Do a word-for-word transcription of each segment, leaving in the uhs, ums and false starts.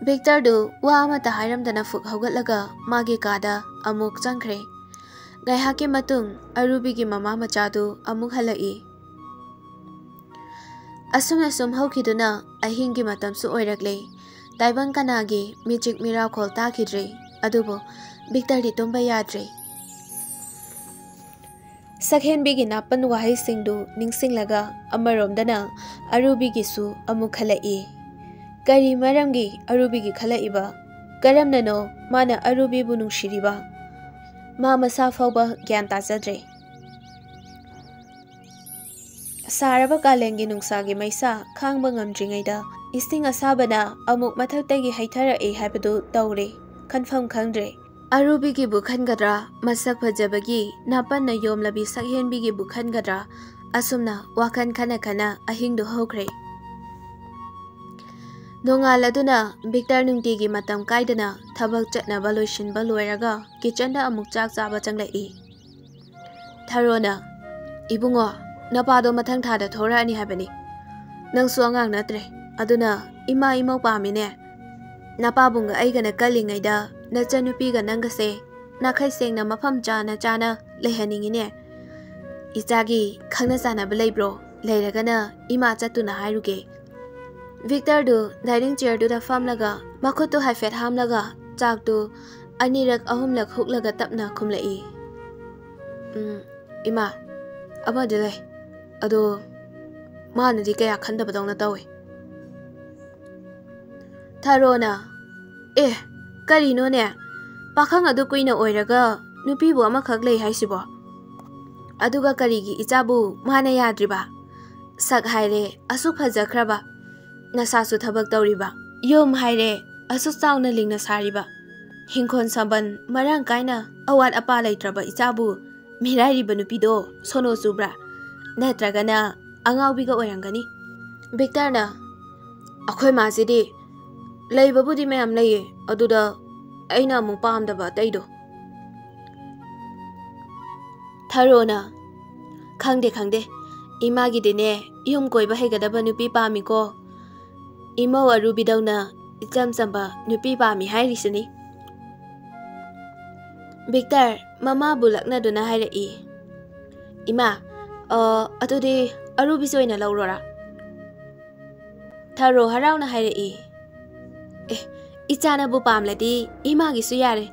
ꯚꯤꯛꯇꯔꯗꯨ ꯋꯥ ꯑꯃꯠꯇ ꯍꯥꯏꯔꯝꯗꯅ ꯐꯨꯛ ꯍꯧꯒꯠꯂꯒ ꯃꯥꯒꯤ ꯀꯥꯗ ꯑꯃꯨꯛ ꯆꯪꯈ꯭ꯔꯦ꯫ ꯉꯥꯏꯍꯥꯛꯀꯤ ꯃꯇꯨꯡ ꯑꯔꯨꯕꯤꯒꯤ ꯃꯃꯥ ꯃꯆꯥꯗꯨ ꯑꯃꯨꯛ ꯍꯜꯂꯛꯏ꯫ ꯑꯁꯨꯝꯅ ꯁꯨꯝ ꯍꯧꯈꯤꯗꯨꯅ ꯑꯍꯤꯡꯒꯤ ꯃꯇꯝꯁꯨ ꯑꯣꯏꯔꯛꯂꯦ꯫ ꯇꯥꯏꯕꯪ ꯀꯅꯥꯒꯤ ꯃꯤꯆꯤꯛ ꯃꯤꯔꯥꯎꯈꯣꯜ ꯇꯥꯈꯤꯗ꯭ꯔꯦ꯫ ꯑꯗꯨꯕꯨ ꯚꯤꯛꯇꯔꯗꯤ ꯇꯨꯝꯕ ꯌꯥꯗ꯭ꯔꯦ꯫ ꯁꯛꯍꯦꯟꯕꯤꯒꯤ ꯅꯥꯄꯟ ꯋꯥꯍꯩꯁꯤꯡꯗꯨ ꯅꯤꯡꯁꯤꯡꯂꯒ ꯑꯃꯔꯣꯝꯗꯅ ꯑꯔꯨꯕꯤꯒꯤꯁꯨ ꯑꯃꯨꯛ ꯈꯜꯂꯛꯏ꯫ ꯀꯔꯤ ꯃꯔꯝꯒꯤ ꯑꯔꯨꯕꯤꯒꯤ ꯈꯜꯂꯛꯏꯕ? ꯀꯔꯝꯅꯅꯣ ꯃꯥꯅ ꯑꯔꯨꯕꯤꯕꯨ ꯅꯨꯡꯁꯤꯔꯤꯕ? ꯃꯥ ꯃꯁꯥ ꯐꯥꯎꯕ ꯒ꯭ꯌꯥꯟ ꯇꯥꯖꯗ꯭ꯔꯦ꯫ ꯁꯥꯔꯕ ꯀꯥꯂꯦꯟꯒꯤ ꯅꯨꯡꯁꯥꯒꯤ ꯃꯩꯁꯥ ꯈꯥꯡꯕ ꯉꯝꯗ꯭ꯔꯤꯉꯩꯗ ꯏꯁꯤꯡ ꯑꯁꯥꯕꯅ ꯑꯃꯨꯛ ꯃꯊꯛꯇꯒꯤ ꯍꯩꯊꯔꯛꯏ ꯍꯥꯏꯕꯗꯨ ꯇꯧꯔꯦ꯫ ꯈꯟꯐꯝ ꯈꯪꯗ꯭ꯔꯦ꯫ ꯑꯔꯨꯕꯤꯒꯤꯕꯨ ꯈꯟꯒꯗ꯭ꯔꯥ, ꯃꯁꯛ ꯐꯖꯕꯒꯤ ꯅꯥꯄꯟꯅ ꯌꯣꯝꯂꯕꯤ ꯁꯛꯍꯦꯟꯕꯤꯒꯤꯕꯨ ꯈꯟꯒꯗ꯭ꯔꯥ, ꯑꯁꯨꯝꯅ ꯋꯥꯈꯜ ꯈꯟꯅ ꯈꯟꯅ ꯑꯍꯤꯡꯗꯨ ꯍꯧꯈ꯭ꯔꯦ꯫ ꯅꯣꯡꯉꯥꯜ ꯑꯗꯨꯅ ꯚꯤꯛꯇꯔ ꯅꯨꯡꯇꯤꯒꯤ ꯃꯇꯝ ꯀꯥꯏꯗꯅ ꯊꯕꯛ ꯆꯠꯅꯕ ꯂꯣꯏꯁꯤꯟꯕ ꯂꯣꯏꯔꯒ ꯀꯤꯆꯟꯗ ꯑꯃꯨꯛ ꯆꯥꯛ ꯆꯥꯕ ꯆꯪꯂꯛꯏ꯫ ꯊꯔꯣꯅ, "ꯏꯕꯨꯡꯉꯣ, ꯅꯄꯥꯗꯣ ꯃꯊꯪ ꯊꯥꯗ ꯊꯣꯔꯛꯑꯅꯤ ꯍꯥꯏꯕꯅꯤ꯫ ꯅꯪꯁꯨ ꯑꯉꯥꯡ ꯅꯠꯇ꯭ꯔꯦ, ꯑꯗꯨꯅ ꯏꯃꯥ ꯏꯃꯧ ꯄꯥꯝꯃꯤꯅꯦ꯫ ꯅꯄꯥꯕꯨꯡꯒ ꯑꯩꯒꯅ ꯀꯜꯂꯤꯉꯩꯗ ꯅꯆꯟꯅꯨꯄꯤꯒ ꯅꯪꯒꯁꯦ ꯅꯥꯈꯩ ꯁꯦꯡꯅ ꯃꯐꯝ ꯆꯥꯅ ꯆꯥꯅ ꯂꯩꯍꯟꯅꯤꯡꯉꯤꯅꯦ꯫ ꯏꯆꯥꯒꯤ ꯈꯪꯅ ꯆꯥꯟꯅꯕ ꯂꯩꯕ꯭ꯔꯣ? ꯂꯩꯔꯒꯅ ꯏꯃꯥ ꯆꯠꯇꯨꯅ ꯍꯥꯏꯔꯨꯒꯦ꯫" ꯚꯤꯛꯇꯔꯗꯨ ꯗꯥꯏꯅꯤꯡ ꯆꯤꯌꯔꯗꯨꯗ ꯐꯝꯂꯒ ꯃꯈꯨꯠꯇꯨ ꯍꯥꯏꯐꯦꯠ ꯍꯥꯝꯂꯒ ꯆꯥꯛꯇꯨ ꯑꯅꯤꯔꯛ ꯑꯍꯨꯝꯂꯛ ꯍꯨꯛꯂꯒ ꯇꯞꯅ ꯈꯨꯝꯂꯛꯏ꯫ "ꯎꯝ, ꯏꯃꯥ, ꯑꯃꯗꯤ ꯂꯩ꯫ ꯑꯗꯣ ꯃꯥꯅꯗꯤ ꯀꯌꯥ ꯈꯟꯗꯕꯗꯧꯅ ꯇꯧꯏ꯫" ꯊꯔꯣꯅ, "ꯑꯦ, ꯀꯔꯤꯅꯣꯅꯦ? ꯄꯥꯈꯪ ꯑꯗꯨ ꯀꯨꯏꯅ ꯑꯣꯏꯔꯒ ꯅꯨꯄꯤꯕꯨ ꯑꯃꯈꯛ ꯂꯩ ꯍꯥꯏꯁꯤꯕꯣ? ꯑꯗꯨꯒ ꯀꯔꯤꯒꯤ ꯏꯆꯥꯕꯨ ꯃꯥꯅ ꯌꯥꯗ꯭ꯔꯤꯕ? ꯁꯛ ꯍꯥꯏꯔꯦ ꯑꯁꯨꯛ ꯐꯖꯈ꯭ꯔꯕ, ꯅꯁꯥꯁꯨ ꯊꯕꯛ ꯇꯧꯔꯤꯕ, ꯌꯨꯝ ꯍꯥꯏꯔꯦ ꯑꯁꯨꯛ ꯆꯥꯎꯅ ꯂꯤꯡꯅ ꯁꯥꯔꯤꯕ, ꯍꯤꯡꯈꯣꯜ ꯁꯝꯕꯜ ꯃꯔꯥꯡ ꯀꯥꯏꯅ ꯑꯋꯥꯠ ꯑꯄꯥ ꯂꯩꯇ꯭ꯔꯕ ꯏꯆꯥꯕꯨ ꯃꯤꯔꯥꯏꯔꯤꯕ ꯅꯨꯄꯤꯗꯣ ꯁꯣꯅꯣ ꯆꯨꯕ꯭ꯔꯥ? ꯅꯠꯇ꯭ꯔꯒꯅ ꯑꯉꯥꯎꯕꯤꯒ ꯑꯣꯏꯔꯝꯒꯅꯤ꯫" ꯚꯤꯛꯇꯔꯅ, "ꯑꯩꯈꯣꯏ ꯃꯥꯁꯤꯗꯤ ꯂꯩꯕꯕꯨꯗꯤ ꯃꯌꯥꯝ ꯂꯩꯌꯦ, ꯑꯗꯨꯗ ꯑꯩꯅ ꯑꯃꯨꯛ ꯄꯥꯝꯗꯕ ꯑꯇꯩꯗꯣ꯫" ꯊꯔꯣꯅ, "ꯈꯪꯗꯦ, ꯈꯪꯗꯦ꯫ ꯏꯃꯥꯒꯤꯗꯤꯅꯦ ꯌꯨꯝ ꯀꯣꯏꯕ ꯍꯩꯒꯗꯕ ꯅꯨꯄꯤ ꯄꯥꯝꯃꯤꯀꯣ꯫ ꯏꯃꯧ ꯑꯔꯨꯕꯤꯗꯧꯅ ꯏꯆꯝ ꯆꯝꯕ ꯅꯨꯄꯤ ꯄꯥꯝꯃꯤ ꯍꯥꯏꯔꯤꯁꯤꯅꯤ꯫ ꯕꯤꯛꯇꯔ ꯃꯃꯥꯕꯨ ꯂꯛꯅꯗꯨꯅ ꯍꯥꯏꯔꯛꯏ, "ꯏꯃꯥ, ꯑ, ꯑꯗꯨꯗꯤ ꯑꯔꯨꯕꯤꯁꯤ ꯑꯣꯏꯅ ꯂꯧꯔꯣꯔꯥ?" ꯊꯔꯣ ꯍꯔꯥꯎꯅ ꯍꯥꯏꯔꯛꯏ, "ꯑꯦ, ꯏꯆꯥꯅꯕꯨ ꯄꯥꯝꯂꯗꯤ ꯏꯃꯥꯒꯤꯁꯨ ꯌꯥꯔꯦ꯫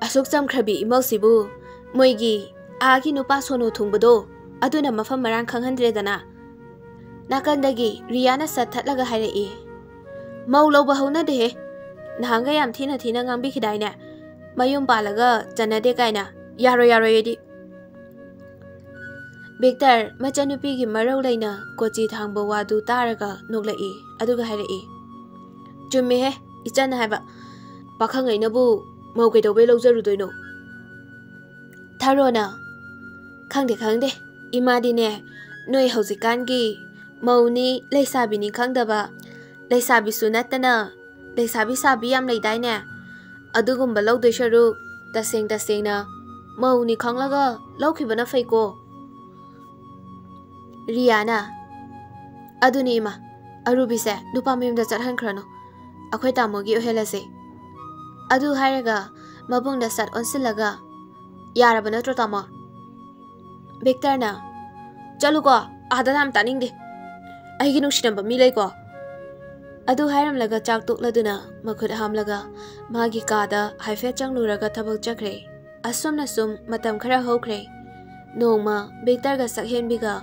ꯑꯁꯨꯛ ꯆꯝꯈ꯭ꯔꯕꯤ ꯏꯃꯧꯁꯤꯕꯨ ꯃꯣꯏꯒꯤ ꯑꯥꯒꯤ ꯅꯨꯄꯥ ꯁꯣꯅꯨ ꯊꯨꯡꯕꯗꯣ ꯑꯗꯨꯅ ꯃꯐꯝ ꯃꯔꯥꯡ ꯈꯪꯍꯟꯗ꯭ꯔꯦꯗꯅ꯫" ꯅꯥꯀꯟꯗꯒꯤ ꯔꯤꯌꯥꯅ ꯁꯠ ꯊꯠꯂꯒ ꯍꯥꯏꯔꯛꯏ, "ꯃꯧ ꯂꯧꯕ ꯍꯧꯅꯗꯦꯍꯦ꯫ ꯅꯍꯥꯟꯒ ꯌꯥꯝ ꯊꯤꯅ ꯊꯤꯅ ꯉꯥꯡꯕꯤꯈꯤꯗꯥꯏꯅꯦ? ꯃꯌꯨꯝ ꯄꯥꯜꯂꯒ ꯆꯟꯅꯗꯦ ꯀꯥꯏꯅ꯫ ꯌꯥꯔꯣꯏ, ꯌꯥꯔꯣꯏ ꯑꯩꯗꯤ꯫" ꯕꯤꯛꯇꯔ ꯃꯆꯟꯅꯨꯄꯤꯒꯤ ꯃꯔꯧ ꯂꯩꯅ ꯀꯣꯆꯤ ꯊꯥꯡꯕ ꯋꯥꯗꯨ ꯇꯥꯔꯒ ꯅꯣꯛꯂꯛꯏ, ꯑꯗꯨꯒ ꯍꯥꯏꯔꯛꯏ, "ꯆꯨꯝꯃꯦꯍꯦ, ꯏꯆꯟꯅ ꯍꯥꯏꯕ꯫ ꯄꯥꯈꯪꯉꯩꯅꯕꯨ ꯃꯧ ꯀꯩꯗꯧꯕꯩ ꯂꯧꯖꯔꯨꯗꯣꯏꯅꯣ?" ꯊꯔꯣꯅ, "ꯈꯪꯗꯦ, ꯈꯪꯗꯦ꯫ ꯏꯃꯥꯗꯤꯅꯦ, ꯅꯣꯏ ꯍꯧꯖꯤꯛꯀꯥꯟꯒꯤ ꯃꯧꯅꯤ ꯂꯩꯁꯥꯕꯤꯅꯤ ꯈꯪꯗꯕ, ꯂꯩꯁꯥꯕꯤꯁꯨ ꯅꯠꯇꯅ ꯂꯩꯁꯥꯕꯤ ꯁꯥꯕꯤ ꯌꯥꯝ ꯂꯩꯗꯥꯏꯅꯦ? ꯑꯗꯨꯒꯨꯝꯕ ꯂꯧꯗꯣꯏ ꯁꯔꯨꯛ ꯇꯁꯦꯡ ꯇꯁꯦꯡꯅ ꯃꯧꯅꯤ ꯈꯪꯂꯒ ꯂꯧꯈꯤꯕꯅ ꯐꯩꯀꯣ꯫" ꯔꯤꯌꯥꯅ, "ꯑꯗꯨꯅꯤ ꯏꯃꯥ, ꯑꯔꯨꯕꯤꯁꯦ ꯅꯨꯄꯥ ꯃꯌꯨꯝꯗ ꯆꯠꯍꯟꯈ꯭ꯔꯅꯨ꯫ ꯑꯩꯈꯣꯏ ꯇꯥꯃꯣꯒꯤ ꯑꯣꯏꯍꯜꯂꯁꯦ꯫" ꯑꯗꯨ ꯍꯥꯏꯔꯒ ꯃꯕꯨꯡꯗ ꯁꯠ ꯑꯣꯟꯁꯤꯜꯂꯒ, "ꯌꯥꯔꯕ ꯅꯠꯇ꯭ꯔꯣ, ꯇꯥꯃꯣ?" ꯕꯤꯛꯇꯔꯅ, "ꯆꯠꯂꯨꯀꯣ, ꯑꯥꯗ ꯌꯥꯝ ꯇꯥꯅꯤꯡꯗꯦ꯫ ꯑꯩꯒꯤ ꯅꯨꯡꯁꯤꯔꯝꯕ ꯃꯤ ꯂꯩꯀꯣ꯫" ꯑꯗꯨ ꯍꯥꯏꯔꯝꯂꯒ ꯆꯥꯛ ꯇꯣꯛꯂꯗꯨꯅ ꯃꯈꯨꯠ ꯍꯥꯝꯂꯒ ꯃꯥꯒꯤ ꯀꯥꯗ ꯍꯥꯏꯐꯦꯠ ꯆꯪꯂꯨꯔꯒ ꯊꯕꯛ ꯆꯠꯈ꯭ꯔꯦ꯫ ꯑꯁꯨꯝꯅ ꯁꯨꯝ ꯃꯇꯝ ꯈꯔ ꯍꯧꯈ꯭ꯔꯦ꯫ ꯅꯣꯡꯃ ꯕꯤꯛꯇꯔꯒ ꯁꯛꯍꯦꯟꯕꯤꯒ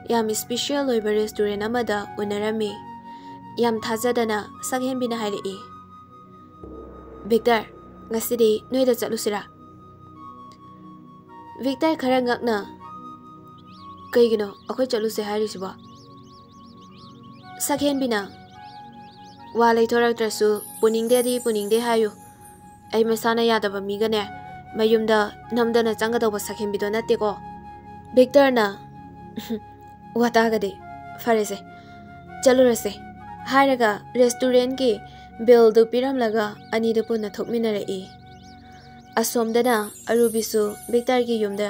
ꯌꯥꯝ ꯏꯁꯄꯤꯁꯦꯜ ꯑꯣꯏꯕ ꯔꯦꯁꯇꯨꯔꯦꯟ ꯑꯃꯗ ꯎꯅꯔꯝꯃꯤ꯫ ꯌꯥꯝ ꯊꯥꯖꯗꯅ ꯁꯛꯍꯦꯟꯕꯤꯅ ꯍꯥꯏꯔꯛꯏ, "ꯕꯤꯛꯇꯔ, ꯉꯁꯤꯗꯤ ꯅꯣꯏꯗ ꯆꯠꯂꯨꯁꯤꯔꯥ?" ꯕꯤꯛꯇꯔ ꯈꯔ ꯉꯛꯅ, "ꯀꯩꯒꯤꯅꯣ ꯑꯩꯈꯣꯏ ꯆꯠꯂꯨꯁꯦ ꯍꯥꯏꯔꯤꯁꯤꯕꯣ?" ꯁꯛꯍꯦꯟꯕꯤꯅ, "ꯋꯥ ꯂꯩꯊꯣꯔꯛꯇ꯭ꯔꯁꯨ ꯄꯨꯅꯤꯡꯗꯦꯗꯤ ꯄꯨꯅꯤꯡꯗꯦ ꯍꯥꯏꯌꯨ꯫ ꯑꯩ ꯃꯁꯥꯅ ꯌꯥꯗꯕ ꯃꯤꯒꯅꯦ ꯃꯌꯨꯝꯗ ꯅꯝꯗꯅ ꯆꯪꯒꯗꯧꯕ ꯁꯛꯍꯦꯟꯕꯤꯗꯣ ꯅꯠꯇꯦꯀꯣ꯫" ꯕꯤꯛꯇꯔꯅ, "ꯋꯥ ꯇꯥꯒꯗꯤ꯫ ꯐꯔꯦꯁꯦ, ꯆꯠꯂꯨꯔꯁꯦ," ꯍꯥꯏꯔꯒ ꯔꯦꯁꯇꯨꯔꯦꯟꯒꯤ ꯕꯤꯜꯗꯨ ꯄꯤꯔꯝꯂꯒ ꯑꯅꯤꯗꯨ ꯄꯨꯟꯅ ꯊꯣꯛꯃꯤꯟꯅꯔꯛꯏ꯫ ꯑꯁꯣꯝꯗꯅ ꯑꯔꯨꯕꯤꯁꯨ ꯕꯤꯛꯇꯔꯒꯤ ꯌꯨꯝꯗ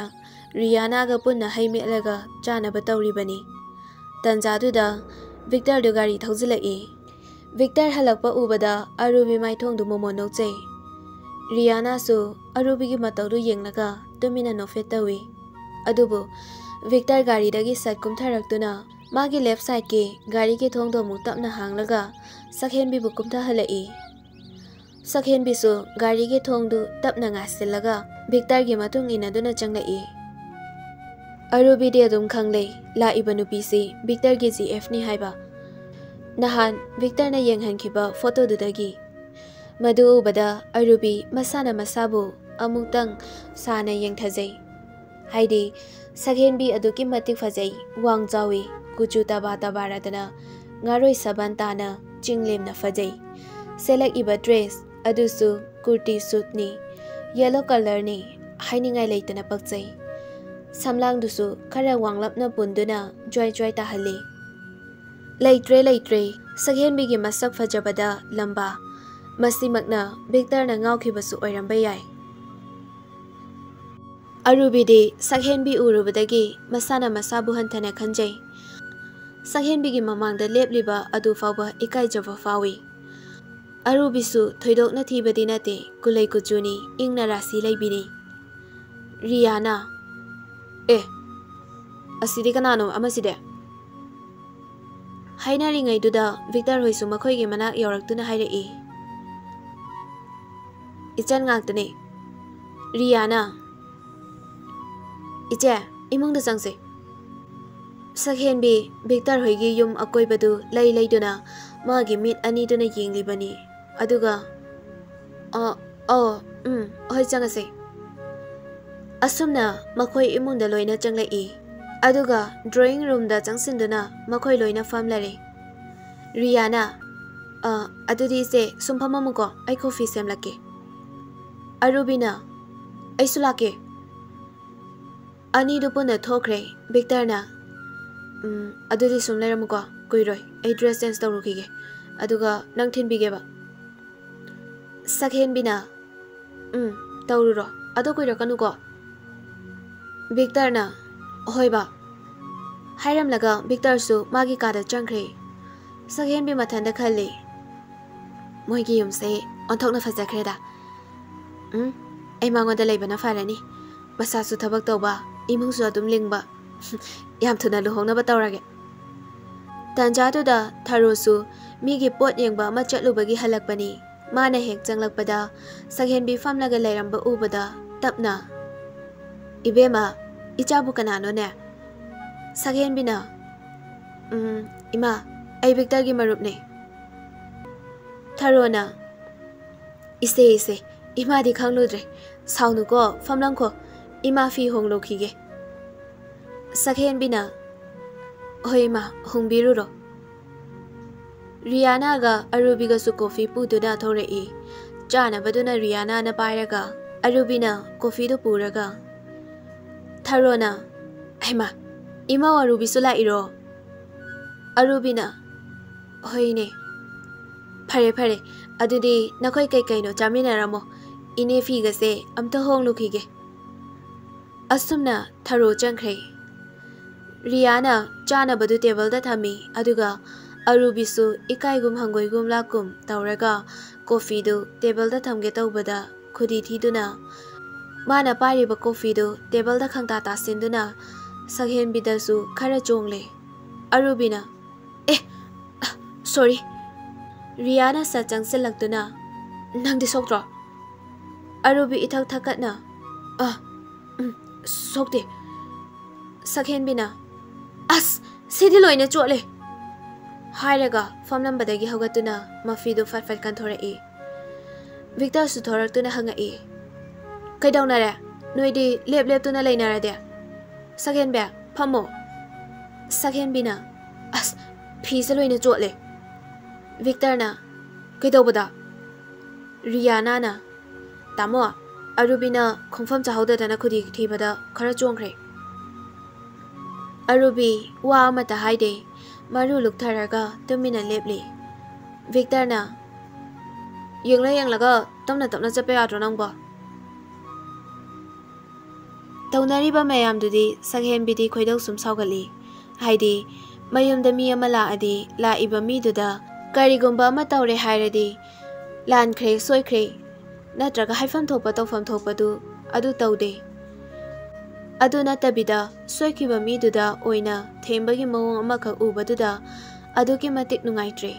ꯔꯤꯌꯥꯅꯥꯒ ꯄꯨꯟꯅ ꯍꯩ ꯃꯦꯠꯂꯒ ꯆꯥꯅꯕ ꯇꯧꯔꯤꯕꯅꯤ꯫ ꯇꯟꯖꯥꯗꯨꯗ ꯕꯤꯛꯇꯔꯗꯨ ꯒꯥꯔꯤ ꯊꯧꯖꯤꯜꯂꯛꯏ꯫ ꯚꯤꯛꯇꯔ ꯍꯜꯂꯛꯄ ꯎꯕꯗ ꯑꯔꯨꯕꯤ ꯃꯥꯏꯊꯣꯡꯗꯨ ꯃꯣꯃꯣꯟ ꯅꯣꯛꯆꯩ꯫ ꯔꯤꯌꯥꯅꯥꯁꯨ ꯑꯔꯨꯕꯤꯒꯤ ꯃꯇꯧꯗꯨ ꯌꯦꯡꯂꯒ ꯇꯨꯃꯤꯟꯅ ꯅꯣꯛꯐꯦꯠ ꯇꯧꯏ꯫ ꯑꯗꯨꯕꯨ ꯚꯤꯛꯇꯔ ꯒꯥꯔꯤꯗꯒꯤ ꯁꯠ ꯀꯨꯝꯊꯔꯛꯇꯨꯅ ꯃꯥꯒꯤ ꯂꯦꯐ ꯁꯥꯏꯗꯀꯤ ꯒꯥꯔꯤꯒꯤ ꯊꯣꯡꯗꯣ ꯑꯃꯨꯛ ꯇꯞꯅ ꯍꯥꯡꯂꯒ ꯁꯛꯍꯦꯟꯕꯤꯕꯨ ꯀꯨꯝꯊꯍꯜꯂꯛꯏ꯫ ꯁꯛꯍꯦꯟꯕꯤꯁꯨ ꯒꯥꯔꯤꯒꯤ ꯊꯣꯡꯗꯨ ꯇꯞꯅ ꯉꯥꯁꯤꯜꯂꯒ ꯚꯤꯛꯇꯔꯒꯤ ꯃꯇꯨꯡ ꯏꯟꯅꯗꯨꯅ ꯆꯪꯂꯛꯏ꯫ ꯑꯔꯨꯕꯤꯗꯤ ꯑꯗꯨꯝ ꯈꯪꯂꯦ, ꯂꯥꯛꯏꯕ ꯅꯨꯄꯤꯁꯤ ꯚꯤꯛꯇꯔꯒꯤ ꯖꯤ ꯑꯦꯐꯅꯤ ꯍꯥꯏꯕ꯫ ꯅꯍꯥꯟ ꯚꯤꯛꯇꯔꯅ ꯌꯦꯡꯍꯟꯈꯤꯕ ꯐꯣꯇꯣꯗꯨꯗꯒꯤ꯫ ꯃꯗꯨ ꯎꯕꯗ ꯑꯔꯨꯕꯤ ꯃꯁꯥꯅ ꯃꯁꯥꯕꯨ ꯑꯃꯨꯛꯇꯪ ꯁꯥꯟꯅ ꯌꯦꯡꯊꯖꯩ꯫ ꯍꯥꯏꯗꯤ, ꯁꯛꯍꯦꯟꯕꯤ ꯑꯗꯨꯛꯀꯤ ꯃꯇꯤꯛ ꯐꯖꯩ, ꯋꯥꯡ ꯆꯥꯎꯏ, ꯀꯨꯆꯨ ꯇꯕꯥ ꯇꯕꯥꯔꯗꯅ ꯉꯥꯔꯣꯏ ꯁꯕꯥꯟ ꯇꯥꯅ ꯆꯤꯡꯂꯦꯝꯅ ꯐꯖꯩ꯫ ꯁꯦꯠꯂꯛꯏꯕ ꯗ꯭ꯔꯦꯁ ꯑꯗꯨꯁꯨ ꯀꯨꯔꯇꯤ ꯁꯨꯠꯅꯤ, ꯌꯦꯂꯣ ꯀꯂꯔꯅꯤ, ꯍꯥꯏꯅꯤꯡꯉꯥꯏ ꯂꯩꯇꯅ ꯄꯛꯆꯩ꯫ ꯁꯝꯂꯥꯡꯗꯨꯁꯨ ꯈꯔ ꯋꯥꯡꯂꯞꯅ ꯄꯨꯟꯗꯨꯅ ꯖ꯭ꯋꯥꯏ ꯖ꯭ꯋꯥꯏ ꯇꯥꯍꯜꯂꯤ꯫ ꯂꯩꯇ꯭ꯔꯦ, ꯂꯩꯇ꯭ꯔꯦ, ꯁꯛꯍꯦꯟꯕꯤꯒꯤ ꯃꯁꯛ ꯐꯖꯕꯗ ꯂꯝꯕꯥ꯫ ꯃꯁꯤꯃꯛꯅ ꯚꯤꯛꯇꯔꯅ ꯉꯥꯎꯈꯤꯕꯁꯨ ꯑꯣꯏꯔꯝꯕ ꯌꯥꯏ꯫ ꯑꯔꯨꯕꯤꯗꯤ ꯁꯛꯍꯦꯟꯕꯤ ꯎꯔꯨꯕꯗꯒꯤ ꯃꯁꯥꯅ ꯃꯁꯥꯕꯨ ꯍꯟꯊꯅ ꯈꯟꯖꯩ꯫ ꯁꯛꯍꯦꯟꯕꯤꯒꯤ ꯃꯃꯥꯡꯗ ꯂꯦꯞꯂꯤꯕ ꯑꯗꯨ ꯐꯥꯎꯕ ꯏꯀꯥꯏꯖꯕ ꯐꯥꯎꯏ꯫ ꯑꯔꯨꯕꯤꯁꯨ ꯊꯣꯏꯗꯣꯛꯅ ꯊꯤꯕꯗꯤ ꯅꯠꯇꯦ, ꯀꯨꯂꯩ ꯀꯨꯆꯨꯅꯤ, ꯏꯪꯅ ꯔꯥꯁꯤ ꯂꯩꯕꯤꯅꯤ꯫ ꯔꯤꯌꯥꯅ, "ꯑꯦ, ꯑꯁꯤꯗꯤ ꯀꯅꯥꯅꯣ ꯑꯃꯁꯤꯗꯤ?" ꯍꯥꯏꯅꯔꯤꯉꯩꯗꯨꯗ ꯚꯤꯛꯇꯔ ꯍꯣꯏꯁꯨ ꯃꯈꯣꯏꯒꯤ ꯃꯅꯥꯛ ꯌꯧꯔꯛꯇꯨꯅ ꯍꯥꯏꯔꯛꯏ꯫ "ꯏꯆꯟ ꯉꯥꯛꯇꯅꯦ꯫" ꯔꯤꯌꯥꯅ, "ꯏꯆꯦ, ꯏꯃꯨꯡꯗ ꯆꯪꯁꯦ꯫" ꯁꯛꯍꯦꯟꯕꯤ ꯚꯤꯛꯇꯔ ꯍꯣꯏꯒꯤ ꯌꯨꯝ ꯑꯀꯣꯏꯕꯗꯨ ꯂꯩ ꯂꯩꯗꯨꯅ ꯃꯥꯒꯤ ꯃꯤꯠ ꯑꯅꯤꯗꯨꯅ ꯌꯦꯡꯂꯤꯕꯅꯤ꯫ ꯑꯗꯨꯒ, "ꯑ, ꯑꯣ, ꯎꯝ, ꯍꯣꯏ, ꯆꯪꯉꯁꯦ꯫" ꯑꯁꯨꯝꯅ ꯃꯈꯣꯏ ꯏꯃꯨꯡꯗ ꯂꯣꯏꯅ ꯆꯪꯂꯛꯏ꯫ ꯑꯗꯨꯒ ꯗ꯭ꯔꯣꯌꯤꯡ ꯔꯨꯝꯗ ꯆꯪꯁꯤꯟꯗꯨꯅ ꯃꯈꯣꯏ ꯂꯣꯏꯅ ꯐꯝꯂꯔꯦ꯫ ꯔꯤꯌꯥꯅ, "ꯑ, ꯑꯗꯨꯗꯤ ꯏꯆꯦ, ꯁꯨꯝ ꯐꯝꯃꯝꯃꯨꯀꯣ, ꯑꯩ ꯀꯣꯐꯤ ꯁꯦꯝꯂꯛꯀꯦ꯫" ꯑꯔꯨꯕꯤꯅ, "ꯑꯩꯁꯨ ꯂꯥꯛꯀꯦ꯫" ꯑꯅꯤꯗꯨ ꯄꯨꯟꯅ ꯊꯣꯛꯈ꯭ꯔꯦ꯫ ꯚꯤꯛꯇꯔꯅ, "ꯎꯝ, ꯑꯗꯨꯗꯤ ꯁꯨꯝ ꯂꯩꯔꯝꯃꯨꯀꯣ, ꯀꯨꯏꯔꯣꯏ, ꯑꯩ ꯗ꯭ꯔꯦꯁ ꯆꯦꯟꯖ ꯇꯧꯔꯨꯈꯤꯒꯦ, ꯑꯗꯨꯒ ꯅꯪ ꯊꯤꯟꯕꯤꯒꯦꯕ꯫" ꯁꯛꯍꯦꯟꯕꯤꯅ, "ꯎꯝ, ꯇꯧꯔꯨꯔꯣ, ꯑꯗꯣ ꯀꯨꯏꯔꯛꯀꯅꯨꯀꯣ꯫" ꯚꯤꯛꯇꯔꯅ, "ꯍꯣꯏ ꯕꯥ꯫" ꯍꯥꯏꯔꯝꯂꯒ ꯚꯤꯛꯇꯔꯁꯨ ꯃꯥꯒꯤ ꯀꯥꯗ ꯆꯪꯈ꯭ꯔꯦ꯫ ꯁꯛꯍꯦꯟꯕꯤ ꯃꯊꯟꯇ ꯈꯜꯂꯤ, "ꯃꯣꯏꯒꯤ ꯌꯨꯝꯁꯦ ꯑꯣꯟꯊꯣꯛꯅ ꯐꯖꯈ꯭ꯔꯦꯗ꯫ ꯎꯝ, ꯑꯩ ꯃꯉꯣꯟꯗ ꯂꯩꯕꯅ ꯐꯔꯅꯤ꯫ ꯃꯁꯥꯁꯨ ꯊꯕꯛ ꯇꯧꯕ, ꯏꯃꯨꯡꯁꯨ ꯑꯗꯨꯝ ꯂꯤꯡꯕ꯫ ꯌꯥꯝ ꯊꯨꯅ ꯂꯨꯍꯣꯡꯅꯕ ꯇꯧꯔꯒꯦ꯫" ꯇꯥꯟꯖꯥꯗꯨꯗ ꯊꯔꯣꯁꯨ ꯃꯤꯒꯤ ꯄꯣꯠ ꯌꯦꯡꯕ ꯑꯃ ꯆꯠꯂꯨꯕꯒꯤ ꯍꯜꯂꯛꯄꯅꯤ꯫ ꯃꯥꯅ ꯍꯦꯛ ꯆꯪꯂꯛꯄꯗ ꯁꯛꯍꯦꯟꯕꯤ ꯐꯝꯂꯒ ꯂꯩꯔꯝꯕ ꯎꯕꯗ ꯇꯞꯅ, "ꯏꯕꯦꯝꯃ, ꯏꯆꯥꯕꯨ ꯀꯅꯥꯅꯣꯅꯦ?" ꯁꯛꯍꯦꯟꯕꯤꯅ, "ꯎꯝ, ꯏꯃꯥ, ꯑꯩ ꯕꯤꯛꯇꯔꯒꯤ ꯃꯔꯨꯞꯅꯦ꯫" ꯊꯔꯣꯅ, "ꯏꯁꯦ, ꯏꯁꯦ, ꯏꯃꯥꯗꯤ ꯈꯪꯂꯨꯗ꯭ꯔꯦ꯫ ꯁꯥꯎꯅꯨꯀꯣ, ꯐꯝꯂꯝꯈꯣ, ꯏꯃꯥ ꯐꯤ ꯍꯣꯡꯂꯨꯈꯤꯒꯦ꯫" ꯁꯛꯍꯦꯟꯕꯤꯅ, "ꯍꯣꯏ ꯏꯃꯥ, ꯍꯣꯡꯕꯤꯔꯨꯔꯣ꯫" ꯔꯤꯌꯥꯅꯥꯒ ꯑꯔꯨꯕꯤꯒꯁꯨ ꯀꯣꯐꯤ ꯄꯨꯗꯨꯅ ꯊꯣꯔꯛꯏ꯫ ꯆꯥꯅꯕꯗꯨꯅ ꯔꯤꯌꯥꯅꯥꯅ ꯄꯥꯏꯔꯒ ꯑꯔꯨꯕꯤꯅ ꯀꯣꯐꯤꯗꯨ ꯄꯨꯔꯒ ꯊꯔꯣꯅ, "ꯍꯩꯃꯥ, ꯏꯃꯧ ꯑꯔꯨꯕꯤꯁꯨ ꯂꯥꯛꯏꯔꯣ?" ꯑꯔꯨꯕꯤꯅ, "ꯍꯣꯏꯅꯦ꯫ ꯐꯔꯦ, ꯐꯔꯦ, ꯑꯗꯨꯗꯤ ꯅꯈꯣꯏ ꯀꯩꯀꯩꯅꯣ ꯆꯥꯃꯤꯟꯅꯔꯝꯃꯣ꯫ ꯏꯅꯦ ꯐꯤꯒꯁꯦ ꯑꯝꯇ ꯍꯣꯡꯂꯨꯈꯤꯒꯦ꯫" ꯑꯁꯨꯝꯅ ꯊꯔꯣ ꯆꯪꯈ꯭ꯔꯦ꯫ ꯔꯤꯌꯥꯅ ꯆꯥꯅꯕꯗꯨ ꯇꯦꯕꯜꯗ ꯊꯝꯃꯤ, ꯑꯗꯨꯒ ꯑꯔꯨꯕꯤꯁꯨ ꯏꯀꯥꯏꯒꯨꯝ ꯍꯪꯒꯣꯏꯒꯨꯝ ꯂꯥꯛꯀꯨꯝ ꯇꯧꯔꯒ ꯀꯣꯐꯤꯗꯨ ꯇꯦꯕꯜꯗ ꯊꯝꯒꯦ ꯇꯧꯕꯗ ꯈꯨꯗꯤ ꯊꯤꯗꯨꯅ ꯃꯥꯅ ꯄꯥꯏꯔꯤꯕ ꯀꯣꯐꯤꯗꯨ ꯇꯦꯕꯜꯗ ꯈꯪꯇꯥ ꯇꯥꯁꯤꯟꯗꯨꯅ ꯁꯛꯍꯦꯟꯕꯤꯗꯁꯨ ꯈꯔ ꯆꯣꯡꯂꯦ꯫ ꯑꯔꯨꯕꯤꯅ, "ꯑꯦ, ꯑ, ꯁꯣꯔꯤ꯫" ꯔꯤꯌꯥꯅ ꯁꯠ ꯆꯪꯁꯤꯜꯂꯛꯇꯨꯅ, "ꯅꯪꯗꯤ ꯁꯣꯛꯇ꯭ꯔꯣ?" ꯑꯔꯨꯕꯤ ꯏꯊꯛ ꯊꯛꯀꯠꯅ, "ꯑ, ꯎꯝ, ꯁꯣꯛꯇꯦ꯫" ꯁꯛꯍꯦꯟꯕꯤꯅ, "ꯑꯁ, ꯁꯤꯗꯤ ꯂꯣꯏꯅ ꯆꯣꯠꯂꯦ!" ꯍꯥꯏꯔꯒ ꯐꯝꯂꯝꯕꯗꯒꯤ ꯍꯧꯒꯠꯇꯨꯅ ꯃꯐꯤꯗꯨ ꯐꯠ ꯐꯠ ꯀꯟꯊꯣꯔꯛꯏ꯫ ꯚꯤꯛꯇꯔꯁꯨ ꯊꯣꯔꯛꯇꯨꯅ ꯍꯪꯉꯛꯏ, "ꯀꯩꯗꯧꯅꯔꯦ? ꯅꯣꯏꯗꯤ ꯂꯦꯞ ꯂꯦꯞꯇꯨꯅ ꯂꯩꯅꯔꯗꯤ? ꯁꯛꯍꯦꯟꯕꯤ, ꯐꯝꯃꯣ꯫" ꯁꯛꯍꯦꯟꯕꯤꯅ, "ꯑꯁ, ꯐꯤꯁꯦ ꯂꯣꯏꯅ ꯆꯣꯠꯂꯦ꯫" ꯚꯤꯛꯇꯔꯅ, "ꯀꯩꯗꯧꯕꯗ?" ꯔꯤꯌꯥꯅꯥꯅ, "ꯇꯥꯃꯣ, ꯑꯔꯨꯕꯤꯅ ꯈꯣꯡꯐꯝ ꯆꯥꯍꯧꯗꯗꯅ ꯈꯨꯗꯤ ꯊꯤꯕꯗ ꯈꯔ ꯆꯣꯡꯈ꯭ꯔꯦ꯫" ꯑꯔꯨꯕꯤ ꯋꯥ ꯑꯃꯠꯇ ꯍꯥꯏꯗꯦ꯫ ꯃꯔꯨ ꯂꯨꯛꯊꯔꯒ ꯇꯨꯃꯤꯟꯅ ꯂꯦꯞꯂꯤ꯫ ꯚꯤꯛꯇꯔꯅ, "ꯌꯦꯡꯂ ꯌꯦꯡꯂꯒ ꯇꯞꯅ ꯇꯞꯅ ꯆꯠꯄ ꯌꯥꯗ꯭ꯔꯣ ꯅꯪꯕꯣ?" ꯇꯧꯅꯔꯤꯕ ꯃꯌꯥꯝꯗꯨꯗꯤ ꯁꯛꯍꯦꯟꯕꯤꯗꯤ ꯈꯣꯏꯗꯧ ꯁꯨꯝ ꯁꯥꯎꯒꯠꯂꯤ꯫ ꯍꯥꯏꯗꯤ, ꯃꯌꯨꯝꯗ ꯃꯤ ꯑꯃ ꯂꯥꯛꯑꯗꯤ ꯂꯥꯛꯏꯕ ꯃꯤꯗꯨꯗ ꯀꯔꯤꯒꯨꯝꯕ ꯑꯃ ꯇꯧꯔꯦ ꯍꯥꯏꯔꯗꯤ ꯂꯥꯟꯈ꯭ꯔꯦ, ꯁꯣꯏꯈ꯭ꯔꯦ, ꯅꯠꯇ꯭ꯔꯒ ꯍꯥꯏꯐꯝ ꯊꯣꯛꯄ ꯇꯧꯐꯝ ꯊꯣꯛꯄꯗꯨ ꯑꯗꯨ ꯇꯧꯗꯦ꯫ ꯑꯗꯨ ꯅꯠꯇꯕꯤꯗ ꯁꯣꯏꯈꯤꯕ ꯃꯤꯗꯨꯗ ꯑꯣꯏꯅ ꯊꯦꯝꯕꯒꯤ ꯃꯑꯣꯡ ꯑꯃꯈꯛ ꯎꯕꯗꯨꯗ ꯑꯗꯨꯛꯀꯤ ꯃꯇꯤꯛ ꯅꯨꯡꯉꯥꯏꯇ꯭ꯔꯦ꯫